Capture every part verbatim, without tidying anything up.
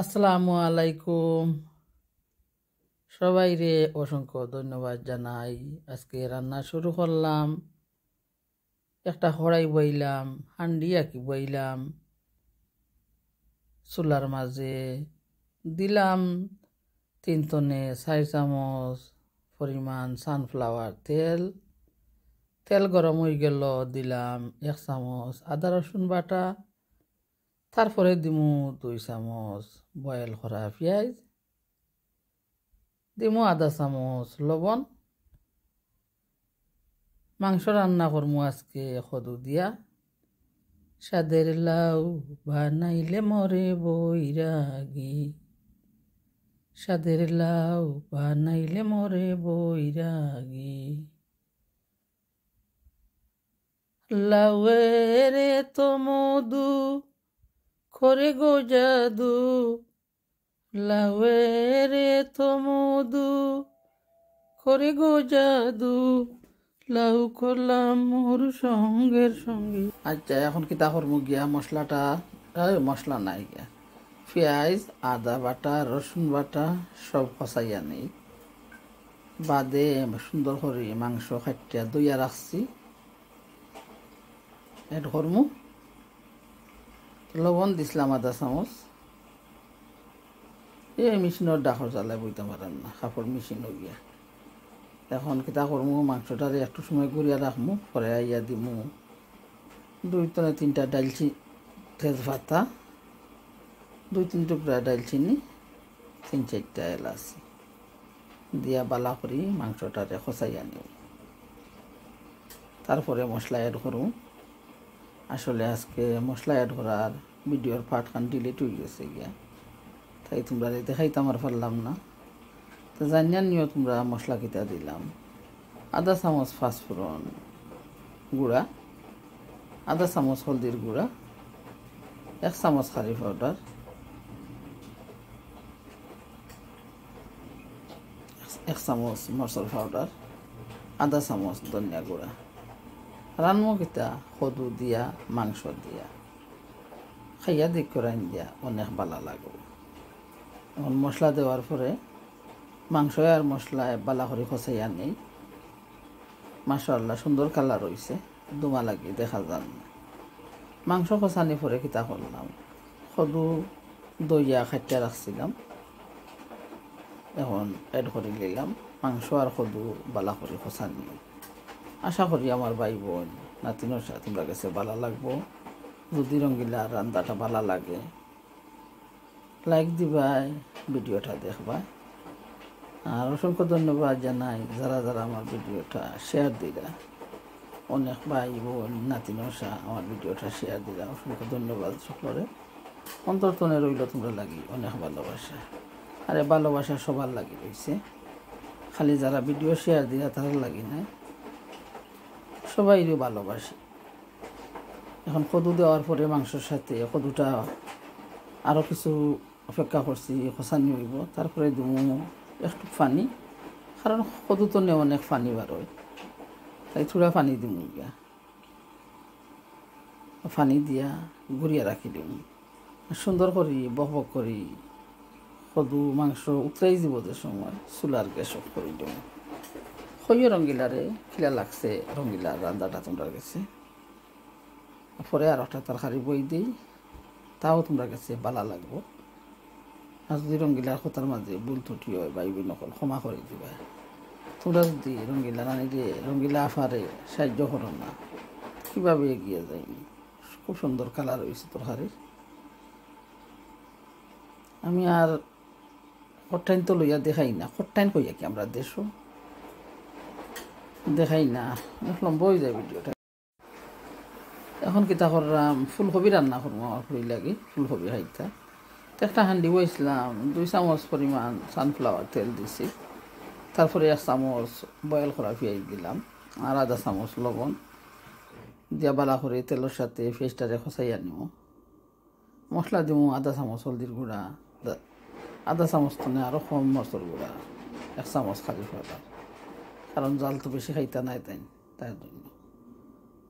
আসসালামু আলাইকুম। সবাইরে অসংখ্য ধন্যবাদ জানাই। আজকে রান্না শুরু করলাম। একটা কড়াই বইলাম, হান্ডি আকি বইলাম, চুলার মাঝে দিলাম তিন তনে চার চামচ পরিমাণ সানফ্লাওয়ার তেল। তেল গরম হয়ে গেল, দিলাম এক চামচ আদা রসুন বাটা, তারপরে দিমু দুই চামচ বয়েল করা পিয়াজ, দিমু আধা চামচ লবণ। মাংস রান্না করমু আজকে কদু দিয়া। সাদের লাউ বানাইলে মরে বৈরাগী, সাদের লাউ বানাইলে মরে বৈরাগী। লাউয়ের তো মধু করে গো জাদু, লাউয়ের তো মধু করে গো জাদু, লাউ করলাম মোর সঙ্গের সঙ্গী। আচ্ছা, এখন কিতা করমু গিয়া মশলাটা, এই মশলা নাই গিয়া, পিয়াজ, আদা বাটা, রসুন বাটা সব কষাইয়া নেই। বাদে সুন্দর করি মাংস কাটিয়া ধইয়া রাখছি, অ্যাড করমু। লবণ দিছিলাম আধা চামচ। এই মেশিনর ডাকর জ্বালায় বইতাম পারাম না, কাপড় মেশিন অইয়া। এখন কিতা করমু, মাংসটারে একটু সময় গুড়িয়া রাখমু, পরে আইয়া দিমু দুই তনে তিনটা ডালচি, তেজপাতা, দুই তিন টুকরা ডালচিনি, তিন চারটা এলাচি দিয়া বালা করি মাংসটারে কষাইয়া নিমু। তারপরে মশলা অ্যাড করমু। আসলে আজকে মশলা অ্যাড করার ভিডিওর পার্ট খান ডিলিট হয়ে গেছে গিয়া, তাই তোমরারে দেখাইতাম আর পারলাম না। তো জানিয়া নিও তোমরা মশলা কিতা দিলাম। আধা চামচ পাঁচফোড়ন গুঁড়া, আধা চামচ হলদির গুঁড়া, এক চামচ কারি পাউডার, এক চামচ মরচর পাউডার, আধা চামচ ধনিয়া গুঁড়া। রানমু কিতা? কদু দিয়া, মাংস দিয়া। খাইয়া দেখিও রান্দিয়া, অনেক বালা লাগবো। এখন মশলা দেওয়ার পরে মাংস আর মশলায় বালা করি কষাইয়া নেই। মাশাআল্লাহ, সুন্দর কালার অইছে, ধুমা লাগি দেখা যার না। মাংস কষানি পরে কিতা করলাম, কদু ধইয়া কাটিয়া রাখছিলাম, এখন অ্যাড করি নিলাম। মাংস আর কদু বালা করি কষানি। আশা করি আমার ভাই বোন, নাতিনর সাথে তোমরা গেছে বালা লাগবো। যদি রঙ্গিলা রান্দাটা বালা লাগে, লাইক দিবায়, ভিডিওটা দেখবায়। আর অসংখ্য ধন্যবাদ জানাই যারা যারা আমার ভিডিওটা শেয়ার দিরা। অনেক ভাই বোন, নাতিনর সাথে আমার ভিডিওটা শেয়ার দিরা, অসংখ্য ধন্যবাদ সকলরে। অন্তর তনে রইল তোমরা লাগি অনেক ভালোবাসা। আরে, ভালোবাসা সবার লাগি রইছে, খালি যারা ভিডিও শেয়ার দিরা তারার লাগি নায়, সবাইরে ভালোবাসি। এখন কদু দেওয়ার পরে মাংসর সাথে কদুটা আরও কিছু অপেক্ষা করছি, কষানি অইবো, তারপরে দিমু একটু পানি, কারণ কদু তনে অনেক পানি বার অয়, তাই থুড়া পানি দিমু গিয়া। পানি দিয়া গুড়িয়া রাখি দিমু। সুন্দর করি বক বক করি কদু মাংস উতরাই দিব যে সময় চুলার গ্যাস অফ করি দিমু। কইও রঙ্গিলারে কিলা লাগছে, রঙ্গিলার রান্দাটা তোমরার গেছে। পরে আর একটা তরকারি বই দেই, তাও তোমরার গেছে বালা লাগবো। আর যদি রঙ্গিলার কথার মাঝে ভুল ত্রুটি হয়, ভাই বোন অকল ক্ষমা করি দিবায়। তোমরা যদি রঙ্গিলা নানিরে, রঙ্গিলা আফারে সাহায্য করো না, কিভাবে এগিয়ে যাইনি? খুব সুন্দর কালার অইছে তরকারির। আমি আর কট্টাইন তো লইয়া দেখাই না, কট্টাইন কইয়া কি আমরা দেশো দেখাই না, অনেক লম্বা অই যায় ভিডিওটা। এখন কিতা করলাম, ফুলকপি রান্না করমু, আমার ফুল লাগি ফুলকপি খাইতা। তো একটা হান্ডি বইছিলাম, দুই চামচ পরিমাণ সানফ্লাওয়ার তেল দিছি, তারপরে এক চামচ বয়েল করা পিয়াজ দিলাম, আর আধা চামচ লবণ দিয়া বালা করি তেলর সাথে পিয়াজটারে কষাইয়া নিমু। মশলা দিমু আধা চামচ হলদির গুঁড়া, আধা, আধা চামচ তনে আরও কম মরচর গুঁড়া, এক চামচ কারি পাউডার, কারণ জাল তো বেশি খাইতা নায় তাইন, তার জন্য।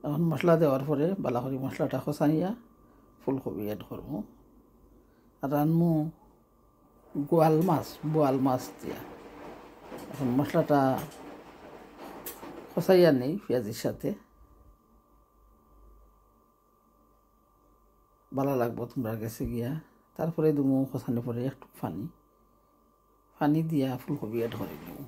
এখন মশলা দেওয়ার পরে বালা করি মশলাটা কষাইয়া ফুলকপি অ্যাড করমু। আর রানমু গোয়াল মাছ, বোয়াল মাছ দিয়া। এখন মশলাটা কষাইয়া নেই পিঁয়াজের সাথে, ভালা লাগবো তোমরার গেছে গিয়া। তারপরে দিমু কষানি পরে একটু পানি, পানি দিয়া ফুলকপি add করি দিমু।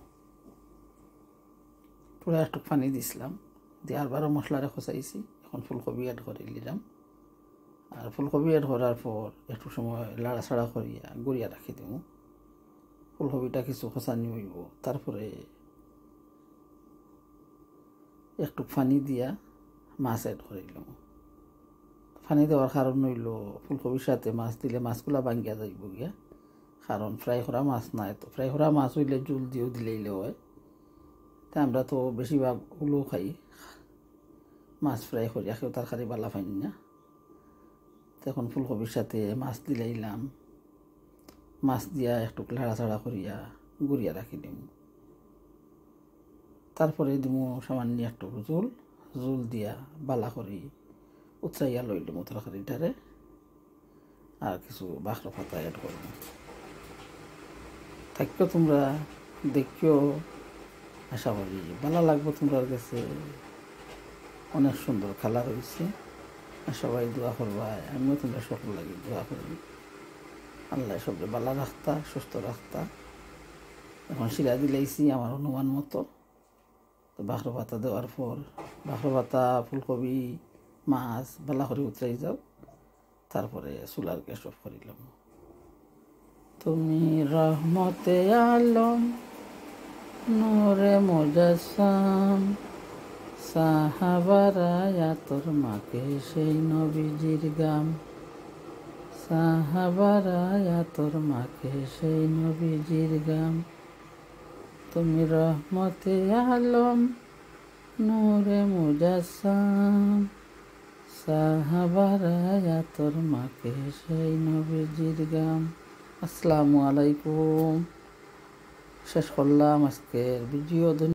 থুড়া একটু পানি দিছিলাম, দিয়া আরবারও মশলারে কষাইছি। এখন ফুলকপি add করি দিলাম। আর ফুলকপি add করার পর একটু সময় লাড়াচাড়া করিয়া গুড়িয়া রাখি দিমু। ফুলকপিটা কিছু কষানি অইবো, তারপরে একটু পানি দিয়া মাছ add করি দিলাম। পানি দেওয়ার কারণ অইলো ফুলকপির সাথে মাছ দিলে মাছগুলা ভাঙ্গিয়া যাইবো গিয়া, কারণ fry করা মাছ নায় তো। Fry করা মাছ অইলে ঝুল দিয়েও দিলেইলে হয়। তে আমরা তো বেশিরভাগ উলো খাই, মাছ fry করিয়া, কেউ তরকারি ভালা পাইন না। তো এখন ফুলকপির সাথে মাছ দিলাইলাম, মাছ দিয়া একটু লাড়াচাড়া করিয়া গুড়িয়া রাখি দিমু। তারপরে দিমু সামান্য একটু ঝুল, ঝুল দিয়া ভালা করি উতরাইয়া লই দিমু তরকারিটারে। আর কিছু বাখর পাতা add করমু। থাকিও তোমরা দেখিও, আশা করি ভালা লাগবো তোমরার গেছে। অনেক সুন্দর colour অইছে। আর সবাই দোয়া করবা, আমিও তোমরা সকল লাগি দোয়া করি। আল্লায় সবরে ভালা রাখতা, সুস্থ রাখতা। এখন শিরা দিলাইছি আমার অনুমান মতো। তো বাখর পাতা দেওয়ার পর বাখর পাতা, ফুলকপি, মাছ ভালা করি উতরাই যাও, তারপরে চুলার gas off করিলাম। তুমি রহমতে আলম, নূরে মুজাসসাম, সাহাবারা আতর মাখে সেই নবীজির গাম। সাহাবারা আতর মাখে সেই নবীজির গাম। তুমি রহমতে আলম, নূরে মুজাসসাম, সাহাবারা আতর মাখে সেই নবীজির গাম। আসসালামু আলাইকুম। শেষ করলাম আজকের video।